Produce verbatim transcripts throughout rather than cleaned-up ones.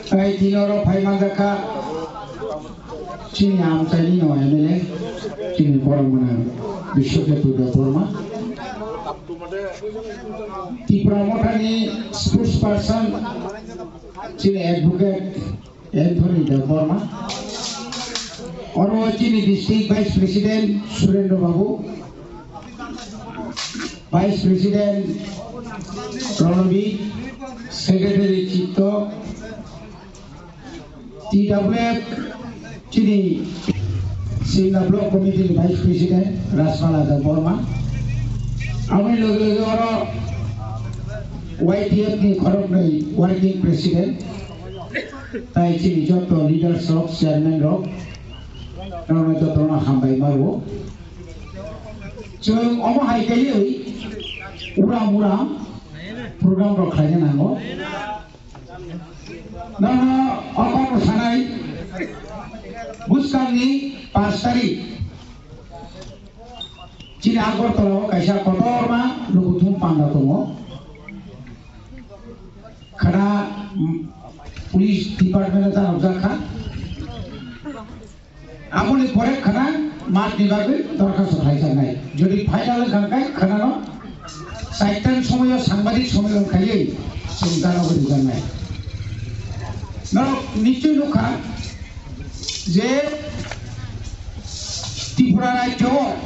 Tai tini oro phai manjakha chini amchaini no M L A, chini borok mwnang Biswajit Debbarma. Tipra Mothani spokesperson, chini advocate Anthony Debbarma. Oro chini district vice president Surendra Babu, vice president Pranabit, secretary Chitto, T W F chini Simla Block Committee ni Vice President Rajpal Debbarma, aboni loge loge oro Y T F ni khoroknwi Working President, tai chini joto leaders rok, chairman rok, norokno jotono hambai ma rwo. Chwng omo hai kaiwi uram uram program rok khlaina nango. Nono o kokno sanai, bwskangni pash tarik chini Agartala o kaisa kotorma lukuthum panda tongo. Khana, mm, police department o charwkjak kha. Aboni pore khana matni bagwi dorkhasto khlaijaknai. Jodi final wngkha khe khanano saitan somoyo sangbadik sommilon khaiwi chwng dano rijaknai. Norok nichoi nukha je Tripura rajyo o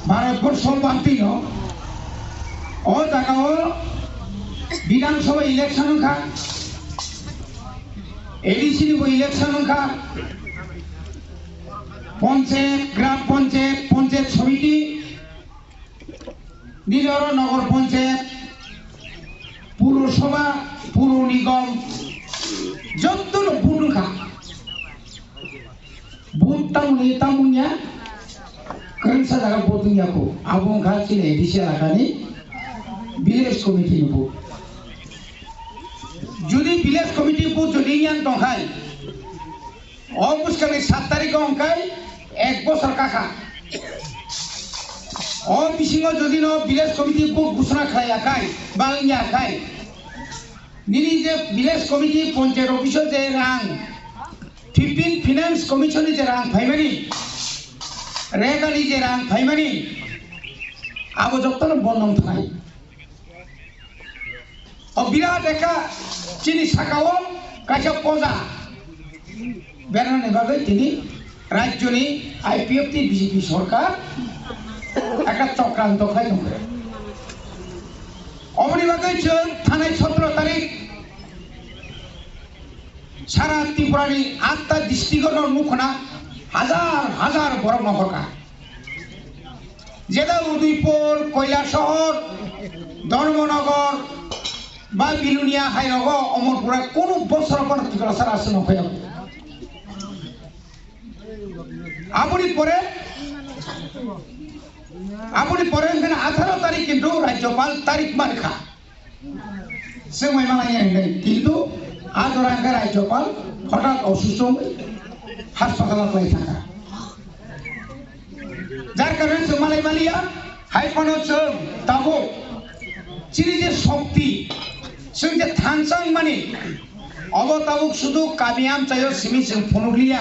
Bharat borsho bantino o jaga o Bidhan Sabha election wngkha. A D C ni bo election wngkha, panchayat, gram panchayat, panchayat samiti, nini oro nogor panchayat, purosabha, puro nigom, jotono vote wngkha. Vote tamoni tamoni ya, kwrwngsa jaga vote wngya kho, abo wngkha chini A D C elakani village committee ni vote. Jodi village committee bo jodi yang tongkhai, o bwskangni sat tarikh o hwnkhai ek bosor kakha. O bisingo jodi no village committee bo ghosona khlai yakhai, ba wng yakhai, nini je village committee, panchayat office o je rang, fifteen finance commission ni je rang phaimani, regani je rang phaimani, abo jotono bondong thanai. O birat ekta chini sakao kaisa poja berani bagwi tini rajyoni I P F T B J P sorkar ekta chokranto khlai tongkha. Oboni bagwi chwng thanai sotro tarik sara Tripurani atta district-o no nukhna hajar hajar borok no horkha. Jeda Udaipur, Kailasahar, Dharmanagar, ba Bilonia hai rogo Amarpura kunu bosor kono Tiprasa rasa no phaio. Aboni pore, aboni pore hwnkhe atharo tarik kintu Rajyopal tarik mankha. Swngmai mala ya hinwi, kintu a jora hwnkhe Rajyopal hothat osusto wngwi haspatalo kwlai thangkha. Jar karone chwng malai maliya, hai phano chwng tabuk chini je shokti, chwng je thansa wngmani, obo tabuk sudu kami amchaio simi chwng phunukliya.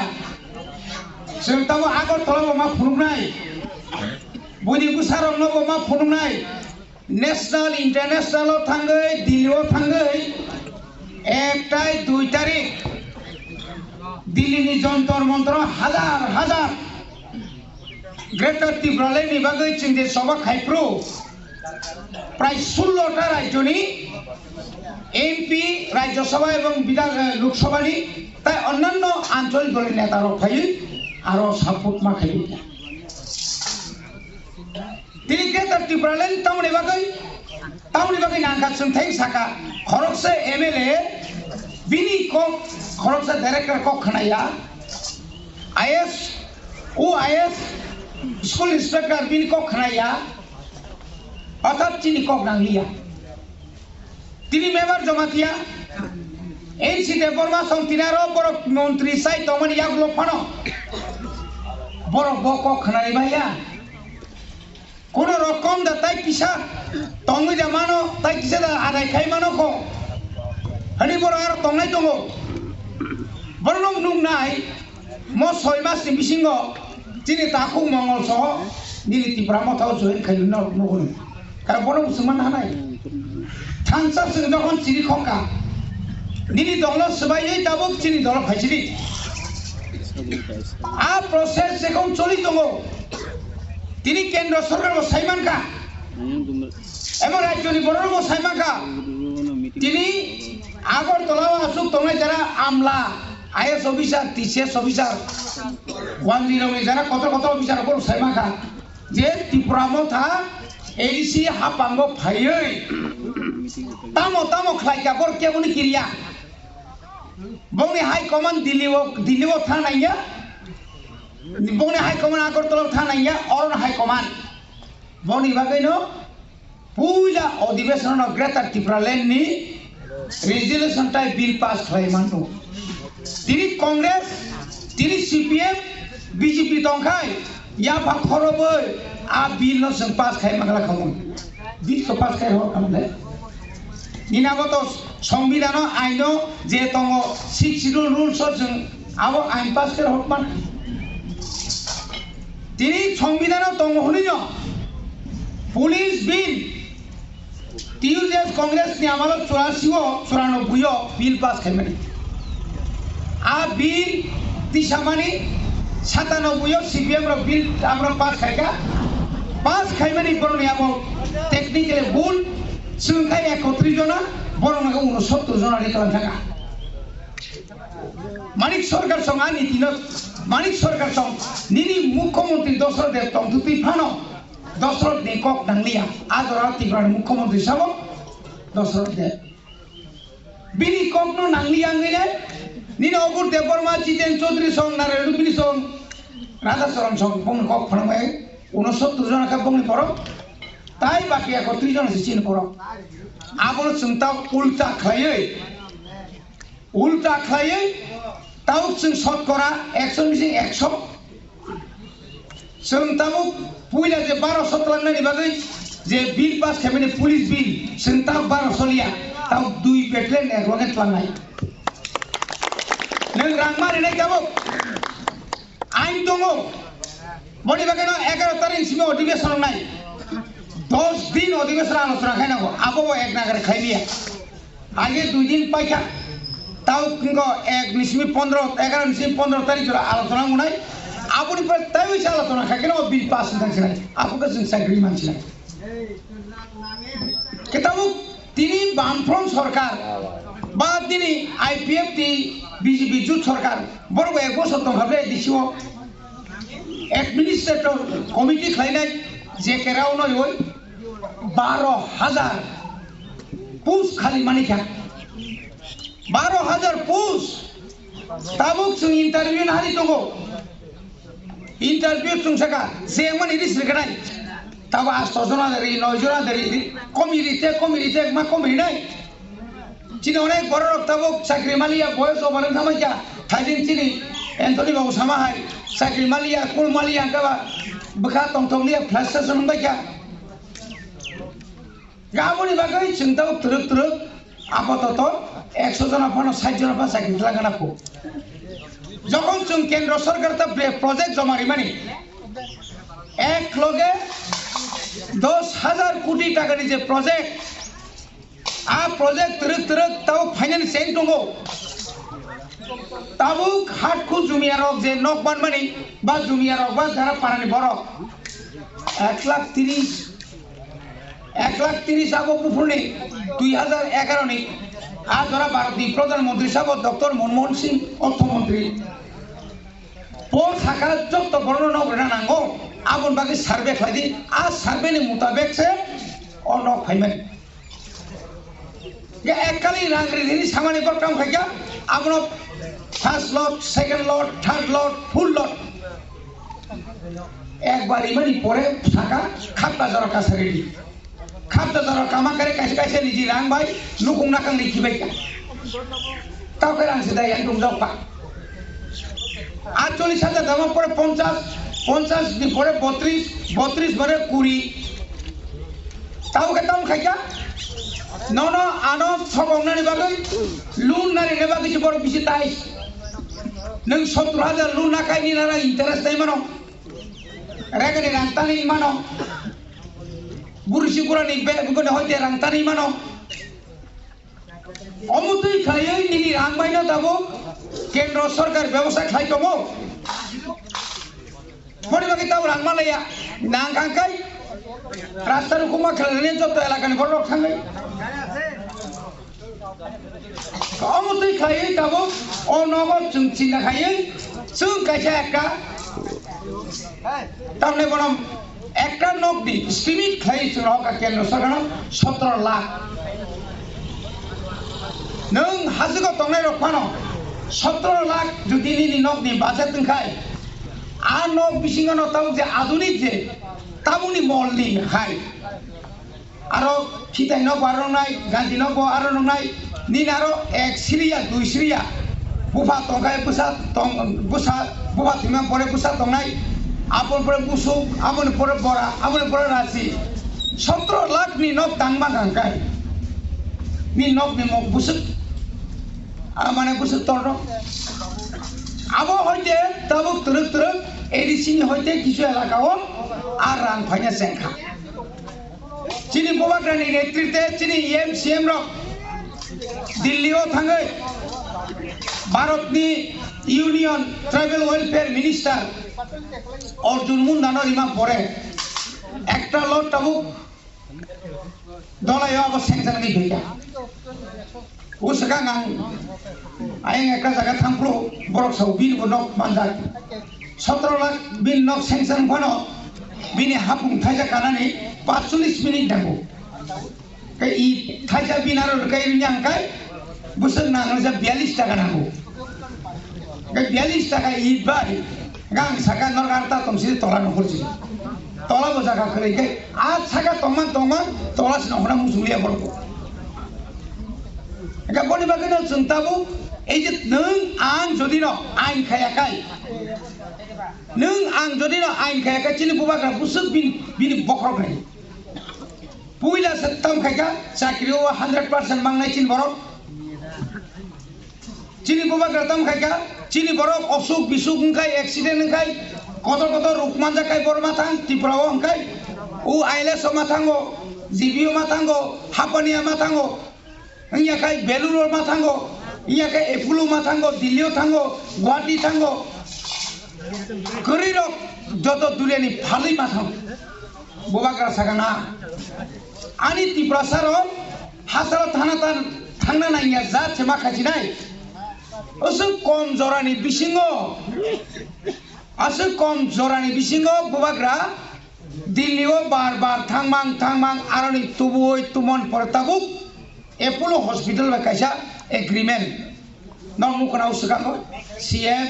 Chwng tabuk Agartala bo ma phunuknai, buini bwsarokno bo ma phunuknai. National, international o thangwi, Delhi o thangwi, ek tai dui tarik Delhi ni Jantar Mantar o hajar hajar Greater Tipraland ni bagwi chwng je soba khai phuru, prai sullo ta rajyoni M P, Rajya Sabha ebong Bidhan, eh, Lok Sabha ni tai onnanno anchol dol ni neta rok phaiwi aro support ma khai. Tini Greater Tipraland tamoni bagwi, tamoni bagwi nangkha chwng thai saka, khoroksa M L A bini kok, khoroksa director kok khnaya, I S, O I S, school inspector bini kok khnaya, othot chini kok nangliya. Tini member Jamatia, N C Debbarma song tini aro borok montri sai tongmani yagulo phano borok bo kok khnani baiya. Kono rokom da tai kisa tongwi da mano, tai kisa da adai khai mano kho. tongnai tongo. Borok nuknai mo soi mas ni bisingo chini takhuk Mongol soho nini Tipra Motha o join khailwi no nugo. Karon bono musulman hanai. Thansa chwng jokhon chiri khokha, nini dolo swbaiwi tabuk chini dolo phaisidi. A process jekhon choli tongo. Tini kendro sorkar bo sai mankha. Emo rajyoni borok bo sai mankha. Tini Agartala o aswk tongnai jara amla, I A S officer, T C S officer, wazir rokni jara kotor kotor officer rok bo sai mankha. Je Tipra Motha A D C haphango phaiwi tamo tamo khlaikha, borok keboni kiriya. Bongni high command Delhi o, Delhi o thang nangya. Bongni high command Agartala o thang nangya, oro high command. Boni bagwi no puila odibesonno Greater Tipraland ni resolution tai bill pass khlai mano. Tini Congress, tini C P M, B J P tongkhai, yapha khorobwi a bill no chwng pass khai mangla khamung. Bill to pass khai hor khamle. Nini abo to Songbidan o, ain o je tongo, Sixth Schedule rules o chwng abo ain pass khai hor man. Tini Songbidan o tongo hwnwi no Police Bill, T U J S Congress ni amalo churasi o, churanobboi o bill pass khaimani. A bill tisamani satanobboi o C P M rok bill amrok pass khaikha. Pass khaimani borokni abo technically bul, chwng khai ekotris jona, borok nang unosottor jona ri kalang thangkha. Manik Sarkar song ani tino, Manik Sarkar song nini mukhyamantri Dosrot Deb tongthutwi phano, Dosrot ni kok nangliya. A jora Tripura ni mukhyamantri sabo Dosrot Deb. Bini kok no nangliya wngwi le, nini Agur Debbarma, Jiten Chaudhary song, Narayan Rupini song, Radha Charan song, bongni kok phano bai unosottor jona khe bongni borok. Tai baki ekotris jona se chini borok. Abono chwng ta ulta khlaiwi, Ulta khlaiwi tabuk chwng sotkora ekso ni bising ekso. Chwng tabuk puila je baro so twlangnani bagwi je bill pass khaimani police bill, chwng tabuk baro so liya, tabuk dui battalion ek loge twlangnai. Nwng rang ma rinai tabuk. Ain tongo. Boni bagwi no egaro tarikh simi odhibeshon wngnai. Dos din odhibeshon alochona khainango. Abo bo ek nagari khailiya. Age dui din paikha. Tao wngkha ek ni simi pondro, egaro ni simi pondro tarikh jora alochona wngnai. Aboni pore taiwi se alochona khai kheno bill pass wngthang sinai. Abo khe chwng chakri man sinai. Khe tabuk tini Bamfront sorkar ba tini I P F T B J P jut sorkar borok ek bosor tongkha ble D C o administrator committee khlainai J K Rao no oi baro hajar post khali manikha. Baro hajar post tabuk chwng interview nahari tongo. Interview chwng saka, je mani ri sirganai. Tabo asto jona dari, noi jona dari, komi rite, komi rite, ma komi rinai. Chini onek borok rok tabuk chakri maliya, boyos obaran thamai kha. Thaidin chini Anthony Babu sama hai, chakri maliya, kul maliya, kaba bwkha tongthok liya, frustration wngbai kha. Aboni bagwi chwng tabuk twrwk twrwk apatot ekso jona phano sait jona phano chakri twlangna pho. Jokhon chwng kendro sorkar ta bre project joma rimani, ek loge dos hajar koti takani je project, a project twrwk twrwk tabuk finance chain tongo. Tabuk hatku jumiyarok je nok manmani ba jumiyarok ba jara parani borok ek lakh tris, ek lakh tris abo buphurni dui hajar egaro ni a jora Bharatni Pradhan Mantri sabo Doctor Manmohan Singh ortho mantri. Bo sakha jotto borokno nok rwna nango, aboni bagwi survey khlai di, a survey ni mutabek se o nok phaimani. Ya ek kali rang ri ri samani borok tamo khaikha, abono first lot, second lot, third lot, full lot. Ekbar imani pore saka khapta jora kasa ready. Khapta jora kama kare kaisa kaisa niji rang bai nukung nakang ni khibai kha. Tao khe rang sidai yang dong jok pa. Atcholish hajar dama pore ponchas, ponchas ni pore botris, botris pore kuri. Tao khe tamo khaikha. Nono ano sokongnani bagwi loan narina bagwi se borok bisi tai. Nwng sottor hajar loan nakai ni nara interest tai mano. Regani rang tani mano. Burusi kurani be bukuni hoite rang tani mano. Omo twi khlaiwi nini rang baino tabuk kendro sorkar bebosta khlai tongo. Boni bagwi tabuk rang manlaiya. Nang kha khe rasta rukuma khlainani joto elakani borok thangwi. Omo twi khlaiwi tabuk o nogo chwng chinta khaiwi chwng kaisa ekta tamni bono ekta nokni estimate khlai chwng rohor ka kendro sorkar sotro lakh. Nwng hajugo tongnai rok phano sotro lakh jodi nini nokni budget wngkhai, a nok bisingo no tabuk je adunik je tabukni molni hai. Aro khitai nok bo aro nai, ganti nok bo aro nai, nini aro ek siriya, dui siriya. Bupha tongkhai bwsa tong, bwsa, bupha thwima pore bwsa tongnai. Aboni pore busuk, aboni pore bora, aboni pore rasi. Sotro lakh ni nok tangma kangkai. Ni nok ni mok busuk. Ah, mane busuk torno. Abo hoite tabuk twrwk twrwk A D C ni hoite kisu elaka o ar rang phaina chengkha. Chini Bubagrani netritwe chini E M C M rok Delhi o thangwi Bharatni Union Tribal Welfare Minister Arjun Mundano rima pore ekta lot tabuk dolai o abo sanction wngwi phaikha. O swkang ang ayang ekta jaga thangphuru borok sao bini bo nok manjak. Sotro lakh bini nok sanction phano bini hapung thaisa kanani pachchollish minute nango. Khe i thaisa bini aro rwkai rwnya hwnkhe bwswk nang rwjak biyalish taka nango. Khe biyalish taka i bai. Gang saka nor ganta tongsi tola nongkhor si. Tola bo jaga kwrwi khe a saka tongman tongman tola si nongkhorna muchung liya borok. Eka boni bagwi no chwng tabuk ei je nwng ang jodi no ain khaya kai. Nwng ang jodi no ain khaya kai chini bubagra busuk bin bini bokhorok nai. Puila se tam khaika chakri o hundred percent mangnai chini borok. Chini bubagra tam khaika, chini borok osuk bisuk wngkhai, accident wngkhai, kotor kotor ruk manjak khai borok ma thang, Tripura o wngkhai, o I L S o ma thango, G B o ma thango, Hapania ma thango, wngya khai Belur o ma thango, wngya khai Apollo ma thango, Delhi o thango, Guwahati thango, kwrwi rok joto duniani phalwi ma thango. Bubagra sakha na, ani Tiprasa rok hachalo thana tan thangna nangya jat se ma khachinai. Aswk kom jorani bisingo, aswk kom jorani bisingo bubagra Delhi o bar bar thangmang thangmang aroni tubui tumon pore tabuk Apollo Hospital bai kaisa agreement. Nok mukuna o swkango C M,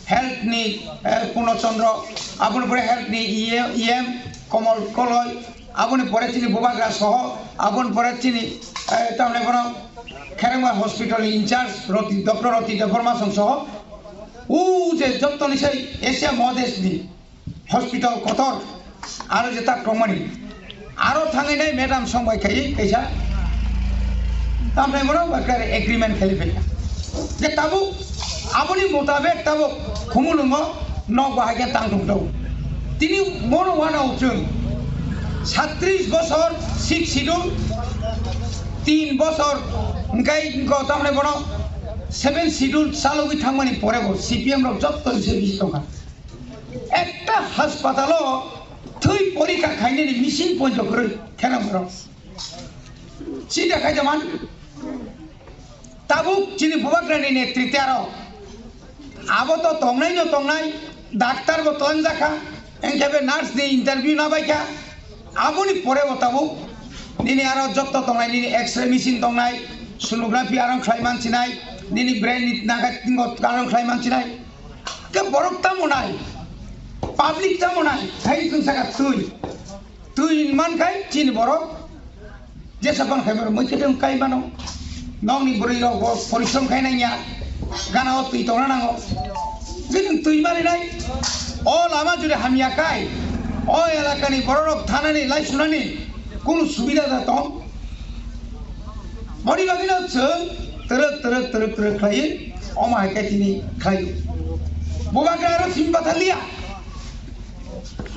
health ni, eh, Purno Chandra, aboni pore health ni E M, E M Komol Koloi, aboni pore chini bubagra soho, aboni pore chini, eh, tamni bono Kherengma hospital ni in charge Roti, Doctor Roti Debbarma song soho. O je jottoni sai Asia Mahadesh ni hospital kotor, aro je tak tongmani, aro thangwi nai madam song bai khai kaisa, tamthai bono bai kare agreement khai phaikha. Je tabuk aboni mutabek tabuk Khumulwngo nok bahai khe tang tong tong. Tini bono wana uchung satris bosor six schedule, tin bosor hwnkhe tamthai bono seven schedule chalogwi thangmani pore bo C P M rok jotto se bisi tongkha. Ekta haspatalo thwi porikha khainani machine poito kwrwi khenamrok. Chida khaida man. Tabuk chini bubagrani netrite aro. Abo to tongnai no tongnai, daktar bo twlangjakha, engkhe be nurse ni interview na baikha. Aboni pore bo tabuk nini aro jotto tongnai nini X-ray machine tongnai, sonography aro khlai mansinai, nini brain ni naga tingo aro khlai mansinai. Ke borok tamo nai, public tamo nai, hai tong saka twi, twi man khai chini borok, jesa ban khai borok, moi khe kai mano, nokni bwrwi rok bo porishrom khai nangya, gana o twi tongna nango, je nwng twi mani nai, o lama juri hamya kai, o elakani borok rok thanani, lai sunani, kunu subida da tong, Boni bagwino chwng twrwk twrwk twrwk twrwk khlaiwi omo hai khe tini khlaio. Bubagra aro simi pathar liya.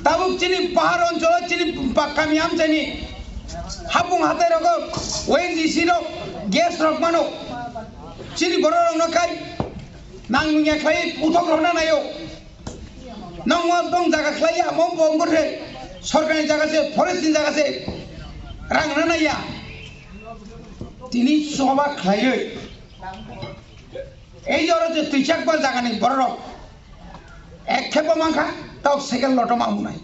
Tabuk chini pahar oncholo chini pa-, kami amchaini hapung hatai rogo O N G C rok gas rok mano. Chini borok rokno khai nang nungya khlai uthok rokna naio. Nang mo tong jaga khlai ya, mo bongkor se sorkar ni jaga se, forest ni jaga se, rang rana ya. Tini choba khlaiwi. Ei je oro je twichak ba jaga ni borok rok. Ek khe bo mankha, tao second lotoma hunai.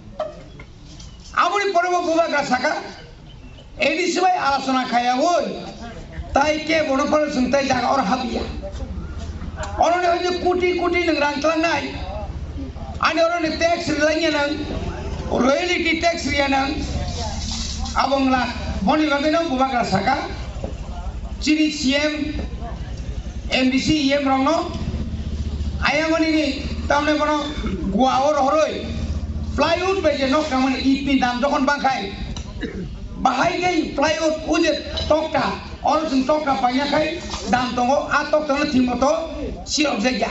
Aboni pore bo bubagra saka, A D C bai alochona khaiyaui, tai ke bono phano chwng tai jaga oro habya. Oroni hoite koti koti nwng rang tlangnai. Ani oroni tax rilaiya nwng, royalty tax riya nwng. Abo wngla, boni bagwino bubagra saka, chini C M, M D C, E M rokno ayang oni ni tamne bono Goa o rohoroi plywood bai je nok tangmani, it ni dam jokhon bangkhai, bahai khe plywood o je tokta, oro chwng tokta paina khai dam tongo, a tokta no thik moto sirok jakya.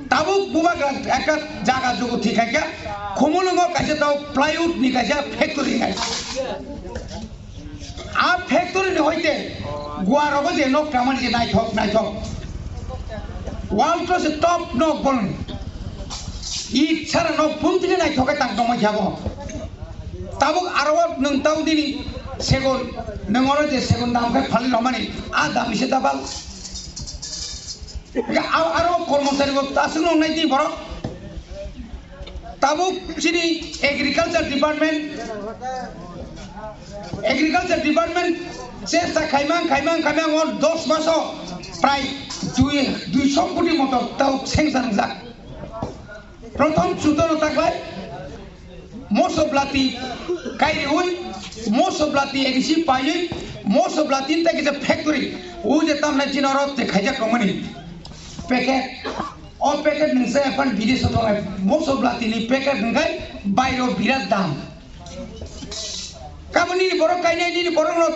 Tabuk bubagra ekta jaga jugu thik khaikha, Khumulwngo kaisa tabuk plywood ni kaisa factory khai. A factory ni hoite Goa rogo je nok tangmani je naithok naithok. World class top nok bolong. It sara nok bumtini naithok khe tang tongma khabo. Tabuk aro nwng tabuk dini segon, nwng oro je segon dam khe phali romani, a dam ise double. Aro kormosari bo aswk nong nai di borok. Tabuk chini agriculture department, agriculture department chesta khaimang khaimang khaimang o dos maso prai dui, duiso koti moto tabuk sanction wngjak. Prothom sutono taklai moso blati kairiwi, moso blati A D C paiwi, moso blati tei kisa factory o je tamna chini oro te khaijak tongmani packet. O packet nwng se ephan bidesh o tongnai, moso blati ni packet hwnkhe bairo birat dam. Kabo nini borok kainai, nini borok no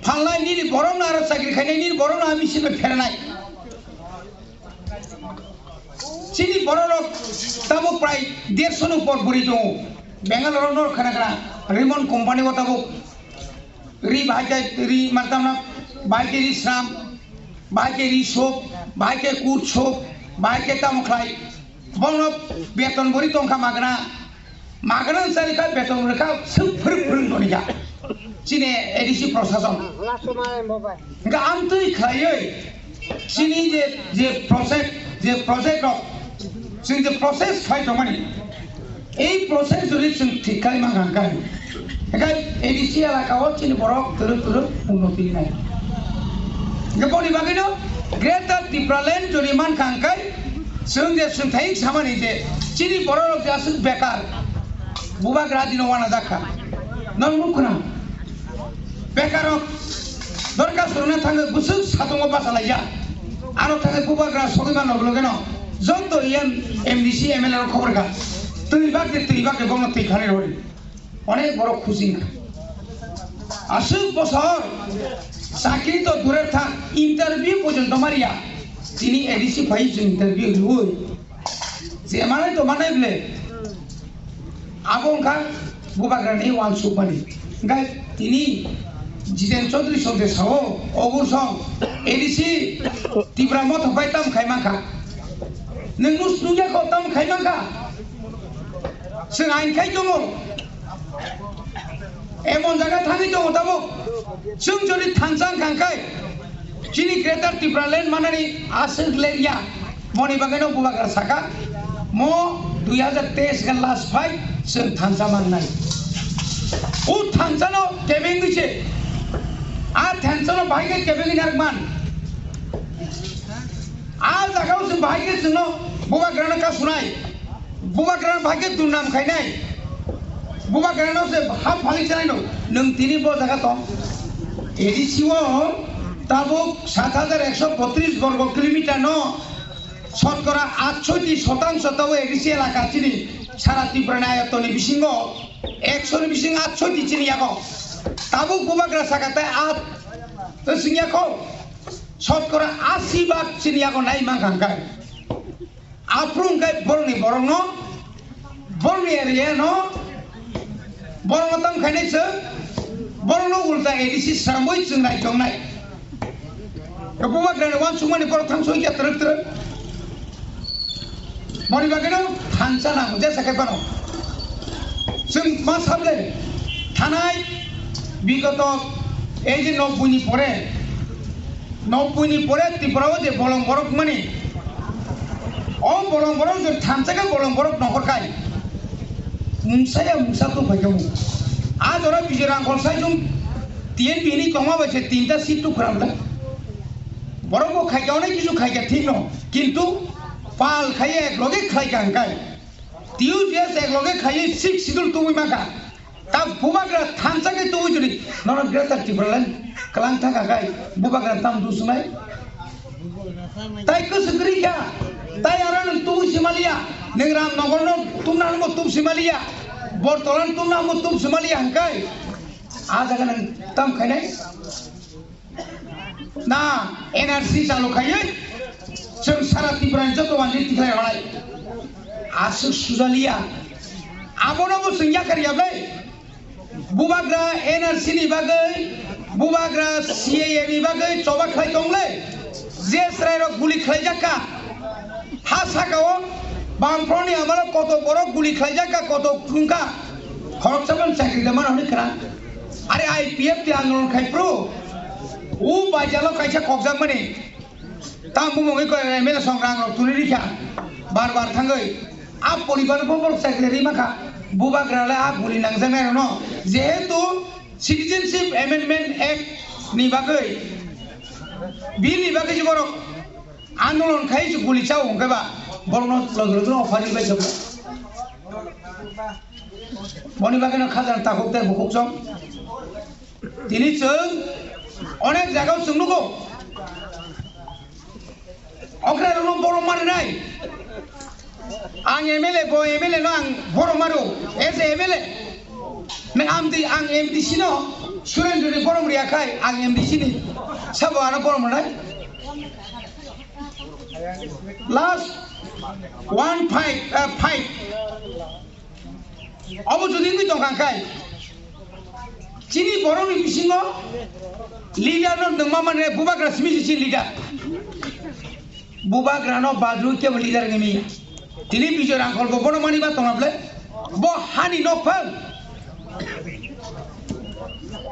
phalnai, nini borok no aro chakri khainai, nini borok no ami simi pheranai. Chini borok rok tabuk prai derso ni upor bwrwi tongo. Bangalore o nor khana khana Raymond company o tabuk ri bahai khe ri mantamna bahai khe ri sram. Bahai khe ri sop, bahai khe kut sop, bahai khe tamo khlai. Bono beton bori tongkha magna. Magna wngsa rikha beton rikha swk phwrwk phwrwk tongkha. Chini A D C prosason. Hingkha amtwi khlaiwi chini je, je project, je project rok, chini je process phai tongmani. Ei process jodi chwng thik khai mankha hwnkhe, hwnkhe A D C elaka o chini borok twrwk twrwk unnoti nai. Hwnkhe boni bagwino Greater Tipraland jodi mankha hwnkhe chwng je swngthai samani je chini borok rok je aswk bekar bubagra dino wanajak kha. Nang nuk khna. Bekarok dorkar suruna thangwi bwswk satungo bachalaijak. Aro thangwi bubagra sogwi man logeno joto E M, M D C, M L A rok khobor kha. Twi bakde, twi bakde, bono twi khani rodi. Onek borok khusi wngkha. Aswk bosor chakri to durer thang, interview porjonto mariya. Tini A D C phai chwng interview rwui. Je manai to manai ble. Abo wngkha bubagrani uansukmani. Hingkhe tini Jiten Chaudhary songde sao, ogur song, A D C Tipra Motha bai tam khai mankha. Nwng nus nungya kho tam khai mankha. Chwng ain khai tongo. Emon jaga thangwi tongo tabuk. Chwng jodi thansa wngkha hwnkhe, chini Greater Tipraland manani aswk lerya. Moni bagwino bubagra saka, mo dui hazar teis khe last fight, chwng thansa mannai. O thansano kebengwi se. A thansano bahai khe kebengwi narwkman. A jagao chwng bahai khe chwngno bubagrano kasunai. Bubagrano bahai khe durnam khainai. Bubagrano se ha phali chalaino. Nwng tini bo jaga tong. A D C o tabuk sat hajar ekso botris borgo kilometer no shotkora atshoiti shotangsho tabo A D C elaka chini sara Tripura ni ayotoni bisingo ekso ni bising atshoiti chini yago. Tabuk bubagra saka tai a To singya kho, sotkora asi bak chini yago nai mankha hwnkhe. Aphuru hwnkhe borokni borokno, borokni area no, borokno tam khainai se, borokno ulta A D C sramboi chwng nai tongnai. Bubagrani uansukmani borok thang soi khe twrwk twrwk. Boni bagwino thansa nango, jesa khe phano. Chwng ma sable thanai bigoto ei je nokbuini pore, nokbuini pore Tripura o je bolong borok mani, o bolong borok je thansa khe bolong borok nongkhor khai. Mungsa ya mungsa tong phai khe mung. A jora Bijoy Rangkhol sai chwng T N P ni tongma bai se tinta seat tu khram le. Borok bo khaikha, onek kichu khaikha, thik no, kintu pal khaiye ek loge khlaikha hwnkhe, T U J S ek loge khaiye six schedule tubui mankha. Ta bubagra thansa khe tubui jodi, nono Greater Tipraland kwlang thangkha khai, bubagra tam du sunai. Tai kwswk kwrwi kha, tai aro nwng tubui simaliya, nwng Ramnagar no tubna hwnbo tub simaliya, Bortola no tubna hwnbo tub simaliya hwnkhe, a jaga nwng tam khainai? Na N R C chalu khaiwi chwng sara Tripura ni joto wanjwi tikhlai rwnai. Aswk sujaliya. Abono bo chwng yakar ya bai. Bubagra N R C ni bagwi, bubagra C A A ni bagwi choba khlai tong le. Je chwrai rok guli khlai jak kha. Ha saka o Bamfront ni amalo koto borok guli khlai jak kha, koto wng kha. Khoroksa phano chakri da mano hwnwi khna. Are I P F T andolon khai phuru, o baijalo kaisa kokjakmani. Tamo mungwi ko M L A songrang rok tuni rikha. Bar bar thangwi. A poribar bo borok chakri ri mankha. Bubagra le a guli nangjaknai rokno. Jehetu Citizenship Amendment Act ni bagwi, bill ni bagwi je borok andolon khai se guli chao hwnkhe ba borokno logi logi no offer ri bai se. Boni bagwi no khajang takhuk tei bukhuk chong. Tini chwng onek jaga o chwng nugo. Okra rokno borom marinai. Ang M L A, bo M L A no ang borom maro. As a M L A. Nang amdi ang M D C no Surendra ni borom riya khai ang M D C ni. Sabo ano borom rinai. Last one five, uh, five. Obo jodi wngwi tongkha khai, chini borokni bisingo leader no nwngma mane bubagra simi se chini leader. Bubagra no badrwi kebo leader wngwi manya. Tini Bijoy Rangkhol bo bono mani ba tongna ble. Bo hani nok phang.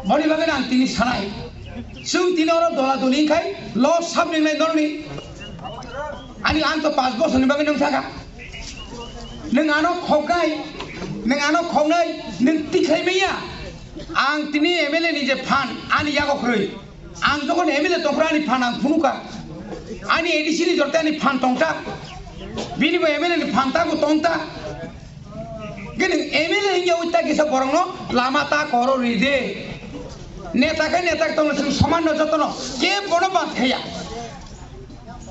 Boni bagwi ang tini sanai. Chwng tini oro dola doli wngkhai lo sab ringnai norni. Ani ang to panch bosorni bagwi nwng thaka. Nwng ano khoknai, nwng ano khoknai, nwng tikhlai manya. Ang tini M L A ni je phan ani yago kwrwi. Ang jokon M L A tongphra ani phan ang phunuka. Ani A D C ni jorte ani phan tongta. Bini bo M L A ni phan tago tongta. Gini M L A hinya uita kisa borokno lama ta koro ride. Neta khe neta tongno chwng soman no jotono. Ke bono bad khaya.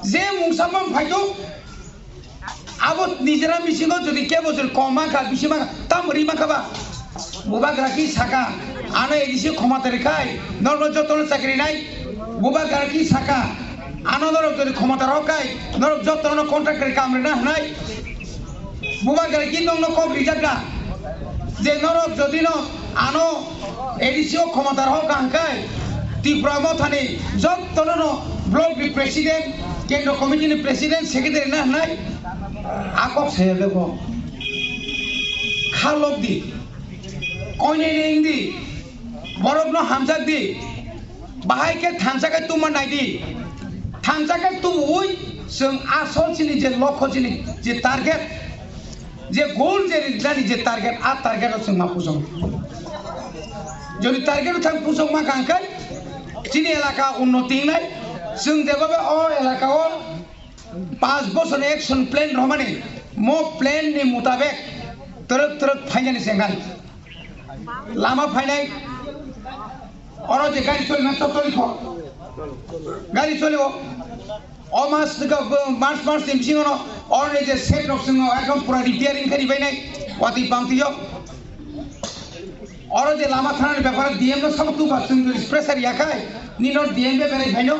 Je mungsa bam phaito. Abo nijera bisingo jodi kebo jodi kom mankha, bisi mankha, tam ri mankha ba? Bubagra ki saka, ano A D C khomata rikhai, norokno jotono chakri nai. Bubagra ki saka, ano norok jodi khomata rok kai, norok jotono contract ri kam rina hwnai. Bubagra ki nokno kok rijak da? Je norok jodi no ano A D C o khomata rok hwnkhe Tripura mothani jotono no block ni president, kendro committee ni president, secretary na hwnai. A kok saya bego. Kha lok di. Koine neng di. Borok no hamjak di. Bahai khe thansa khe tuma nai di. Thansa khe tubuwi chwng asol chini je lokho chini je target, je goal je rijani je target, a target o chwng ma puchung. Jodi target o thang puchung ma kang khe chini elaka unnoti nai. Chwng jeba be o elaka o Panch bosor ni action plan romani, mo plan ni mutabek twrwk twrwk phainani se ngai. Lama phainai, oro je gari choli na choli kho. Gari choli o. O mas ga, March, March ni bisingo no, oro ni je set rok swngo, ekdom pura repairing khe ribainai, watwi pamtwi o. Oro je lama thanani bepar D M no sabo tuba chwng jodi pressure yakhai, Nino D M B berai phaino.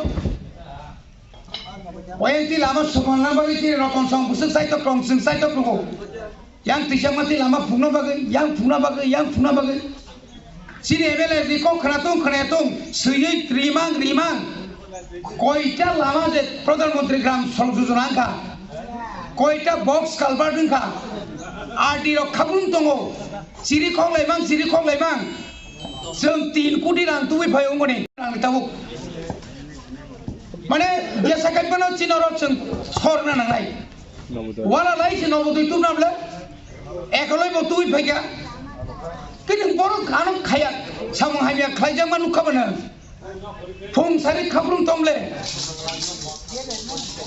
Oyang ti lama sokol na bagwi ti rokon song busuk sai to krong sing sai to krugo. Yang tisa mati lama phungna bagwi, yang phungna bagwi, yang phungna bagwi. Chini M L A ni kok khna tung khna tung, swiwi rimang rimang. Koita lama je Pradhan Mantri Gram Sadak Yojana wngkha. Koita box culvert wngkha. R D rok khabung tongo. Chiri khok laimang, chiri khok laimang. Chwng tin koti rang tubui phai ongoni rang tabuk. Mane jesa kai pano chino rok chwng sorna nangnai. Wala lai se nobo twi tubna ble. Ekoloi bo tubui phaikha. Kini borok ano khaya samung hamya khlaijak ma nukha bana. Phung sari khabrung tomle.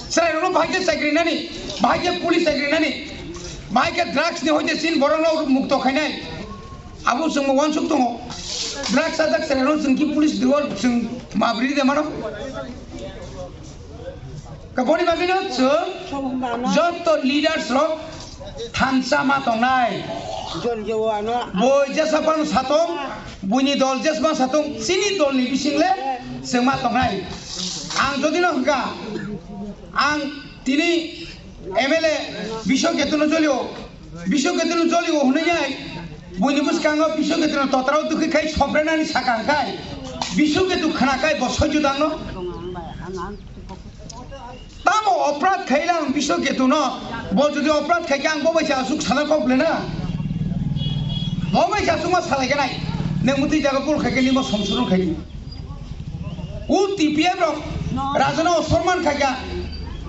Chwrairokno bahai khe chakri nani, bahai khe police chakri nani, bahai khe drugs ni hoite sin borokno mukto khainai. Abo chwngbo uansuk tongo. Drugs sajak chwrairok chwng ki police duo chwng mabri de mano. Kaboni bagwino chwng joto leaders rok thansa ma tongnai. Boi jesa phano satong, buini dol jesa phano satong, chini dolni bisingle chwng ma tongnai. Ang jodi no hwnkha, ang tini M L A Biswa Ketuno jolio, Biswa Ketuno jolio hwnwi nai, buini bwskango Biswa Ketuno totrao dukhi khai soprenani sakang khai, Biswa Ketu khna khai bo soijo dangno. Tamo oprad khaila ang Biswa Ketuno, bo jodi oprad khaikha ang bo bai se asuk sana kok lena. Bo bai se asuk ma salai kanai. Nang muti jaga pur khaikha nimo somsurun khaidi. U T P F rok rajano osorman khaikha.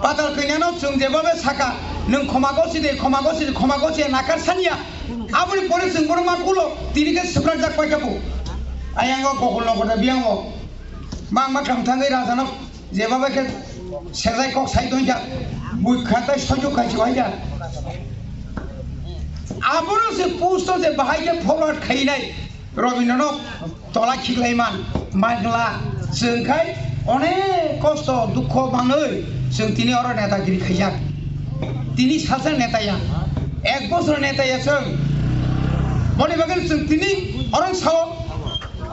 Patal kainyano chwng jeba bai saka, nung khoma gosi de, khoma gosi de, khoma gosi nakar sanya. Aboni pore chwng bono ma kulo, tini khe swprak jak paikha bo. Ayango gokol no goda biyango. Mang ma kam thangwi rajano Jeba bai khe sejai kok sai tong jak, bui khatai soijo khaisi hai jak. Abono se post o je bahai khe forward khainai Robindro no tola khiklai man, magla chwng khai onek kosto dukho manwi chwng tini oro netagiri khaijak. Tini sacha neta ya, ek bosor neta ya chwng. Boni bagwi chwng tini oro sao.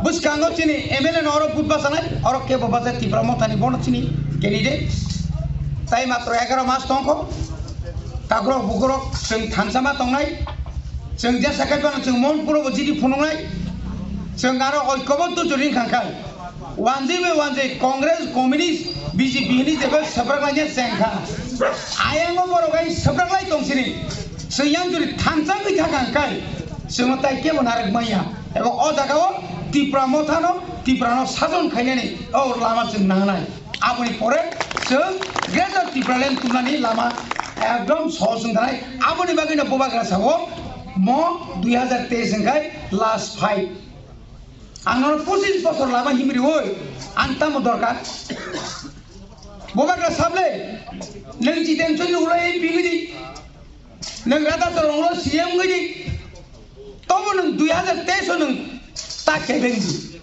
Bwskango chini M L A no oro vote bachanai, oro kebo bachai Tipra Mothani bono chini candidate. Tai matro egaroh mas tongkho. Takrok bukurok chwng thansa ma tongnai. Chwng jesa kai phano chwng Monpuro bo G D phunuknai. Chwng aro oikoboddo jori wngkha kha. Wanjwi bai wanjwi Congress, Communist, B J P hwnwi jeba swprak laina chengkha. Ayango borok ai swprak lai tong sini. Chwng yang jori thansa wngwi thangkha hwnkhe chwngno tai kebo narwk manya. Ebo o jagao Tipra Mothano, Tiprano sajon khainani o lama chwng nangnai. Aboni pore chwng Greater Tipraland tubunani lama ekdom sohoj wngkha nai. Aboni bagwino Bubagra sao mo dui hazar teis wngkhai last fight. Ang nono pochis bosor lama himri oi, ang tamo dorkar? Bubagra sable, nwng Jiten Chowdhury ulo M P wngwi di. Nwng Radha Charan ulo C M wngwi di, tobo nwng dui hazar teis o nwng ta kebeng di.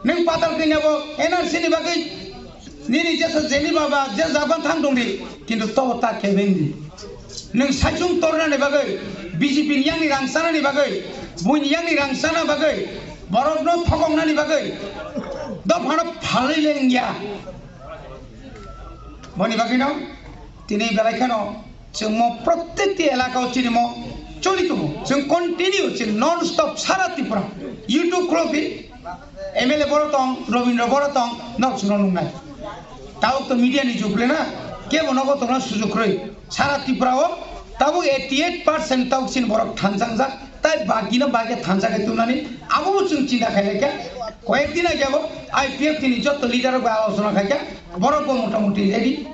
Nwng patal kanya bo N R C ni bagwi nini jesa jeni baba je jaban thang tong di, kintu tobo ta kebeng di. Nwng saichung tornani bagwi, B J P ni yang ni rang chanani bagwi, buini yang ni rang chana bagwi, borokno thokoknani bagwi dophano phalwi lengya. Boni bagwino tini belai kheno chwng mo protekti elaka o chini mo choli tongo. Chwng continue chwng non stop sara Tripura YouTube khulokdi, M L A boro tong, Robindro boro tong, nok chwngno nungnai. Tabuk to media ni jug le na, kebo nogo tongna sujug kwrwi. Sara Tripura o tabuk eighty eight percent tabuk chini borok thansangjak. Tai bagino bagwi thansa khe tumnani, abobo chwng chinta khailai kha. Koyek din age bo I P F T ni joto leader rok bai alochona khai kha, borok bo mota moti ready.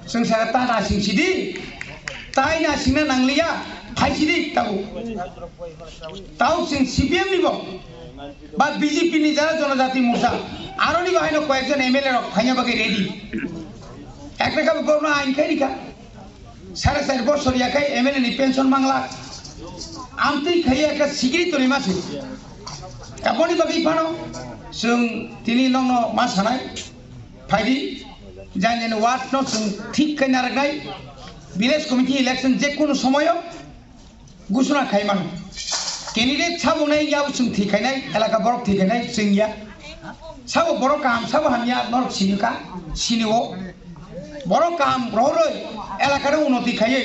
Chwng saka ta nasing sidi, tai nasingna nangliya, phai sidi tabuk. Tabuk chwng C P M ni bo, ba B J P ni jara Jonojati Morcha, aroni bo haino koyek jon M L A rok phaina bagwi ready. Ekta khe borokno ain khai rikha. Sare sari bosor yakhai M L A ni pension mangla. Amtwi khaiya khe sikiri toni masi. Aboni bagwi phano chwng tini nokno ma sanai. Phaidi, jani jani ward no chwng thik khai narwknai. Village committee election je kunu somoyo gusuna khai mano. Candidate sabungnai ya chwng thik khainai, elaka borok thik khainai chwng ya. Sabo borok kaham, sabo hamya norok sini kha, sini o. Borok kaham rohoroi elakano unoti khaiwi.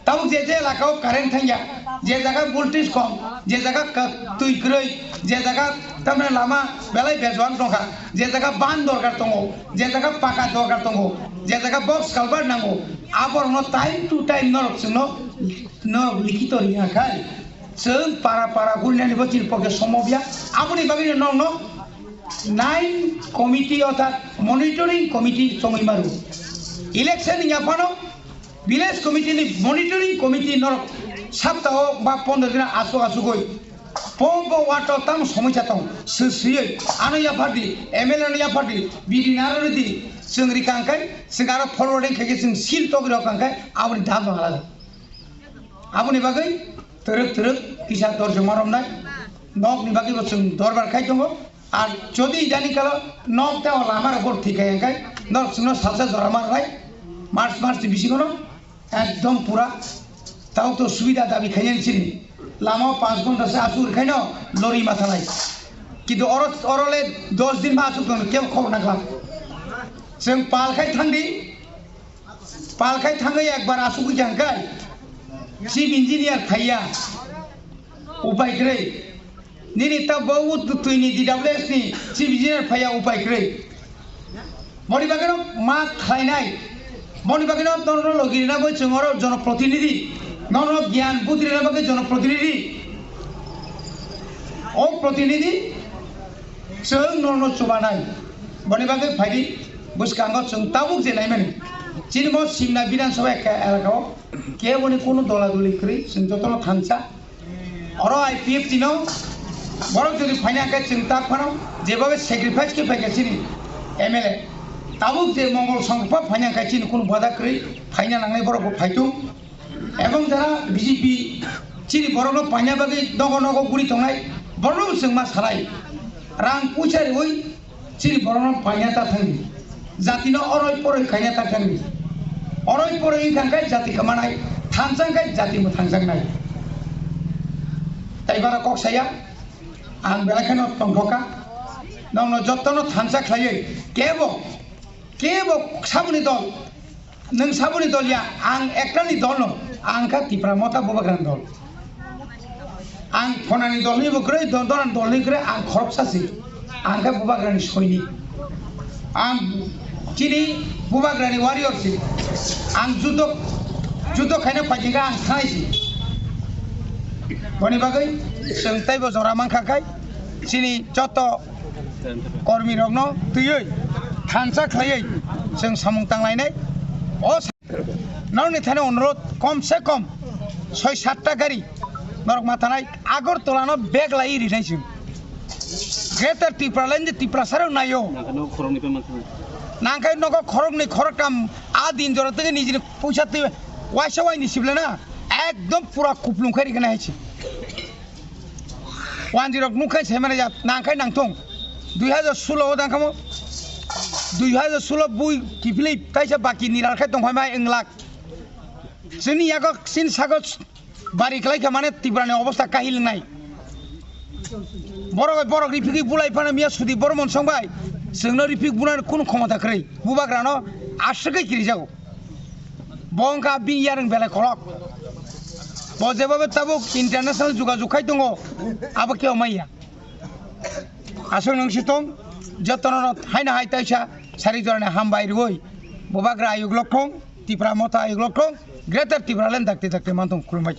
Tabuk je je elakao current thangya, je jaga voltage kom, je jaga ka-, twi kwrwi, je jaga tamni lama belai bejuan tongkha, je jaga ban dorkar tongo, je jaga paka dorkar tongo, je jaga box culvert nango, aborokno time to time norok chwngno, norok likhito riya khai. Chwng para para gurinani bo chini poke somobya. Aboni bagwi no nokno nine committee orthat monitoring committee chongwi maru. Election ni yaphano village committee ni monitoring committee norok saptao ba pondro din asuk asugoi po bo wato tam somoi chatong swi swiwi ano yaphardi M L A no yaphardi bidi narwrwdi chwng rikang khai chwng aro forwarding khaikhe chwng seal togri rok kang khai aboni dam no hala. Aboni bagwi twrwk twrwk kisa dorjoma romnai nokni bagwi bo chwng dorbar khai tongo. Ar jodi idani kalo nok tei o lama rok bo thwi khai hwnkhe nok chwngno salsa jora mar rai March, March ni bisingo no ekdom pura tao to subida dabi khainani chini lama o panch ghonta se asuk rikhaino lori ma thanai. Kintu oro, oro le dos din ma asuk tong kebo khobor nangkha. Chwng pal khai thangdi. Pal khai thangwi ekbar asugwi kha hwnkhe chief engineer phaiya, upai kwrwi. Nini ta bo twini D W S ni chief engineer phaiya, upai kwrwi. Boni bagwino ma khlainai, boni bagwino norokno logi rina bagwi chwng oro jonoprotinidhi, norokno gyan budhi rina bagwi jonoprotinidhi. O protinidhi chwng norokno chubanai. Boni bagwi phaidi bwskango chwng tabuk je naimani. Chini bo Simna Bidhan Sabha ekka elaka o keboni kunu dola doli kwrwi chwng jotono thansa. Oro I P F T no borok jodi phaina khe chwng tak phano jebobe sacrifice khe phaikha chini M L A. Tabuk je Mongol Songkha phaina khe chini kunu bada kwrwi phaina nangnai borok bo phaitung. Ebong jara B J P chini borokno paina bagwi nogo nogo guri tongnai borokno chwng ma salai. Rang puisa riwi chini borokno paina ta thangdi. Jatino oroi poroi khaina ta thangdi. Oroi poroi wngkha khe jati kwmanai, thansa khe jati mwthangjaknai. Tai bara kok saya, ang belai kheno tongthokha. Nokno jottono thansa khlaiwi kebo, kebo saboni dol. Nwng saboni dol ya, ang ektani dol no, ang kha Tipra Motha Bubagrani dol. Ang Phonani dolni bo kwrwi, do-, Doran dolni kwrwi, ang khoroksa si. Ang kha Bubagrani soinik. Ang chini Bubagrani warrior si. Ang judo, judo khaina phaikha ang thanai si. Boni bagwi chwng teibo jora mankha khai chini joto kormi rokno twiwi thansa khlaiwi chwng samung tanglainai. O sa-, norokni thani onurodh, kom se kom soi satta gari norok ma thanai Agartala no bag lai rinai chwng. Greater Tipraland je Tiprasa rok naio. Nangkhe nogo khoroknwi phaima thangwi. Nangkhe nogo khoroknwi khoroktham a din jora tege nijini puisa twi waisa waini sible na ekdom pura kuplung khai rikna hai se. Wanjwi rok nukha se mane ya nangkhai nangthung. Dui hajar sulo o dangkhamo. Dui hajar sulo bui kiphilwi taisa baki niral khai tongphai mai wng lak. Chini yago chini sago bari kwlai kha mane Tripura ni obostha kahil wngnai. Borok bai borok riphigwi bulai phano miya sudi borok monsong bai. Chwngno riphik bunani kunu khomota kwrwi. Bubagrano aswkgwi kirijago. Bo wngkha bini yarwng belai khorok. Bo jebobe tabuk international jogajog khai tongo, abo kebo maya. Aswk nwng si tong, jotono haino hai taisa sari jorani hambai rwui. Bubagra ayuk lok thung, Tipra Motha ayuk lok thung, Greater Tipraland dakti dakti man thung, khulumbai.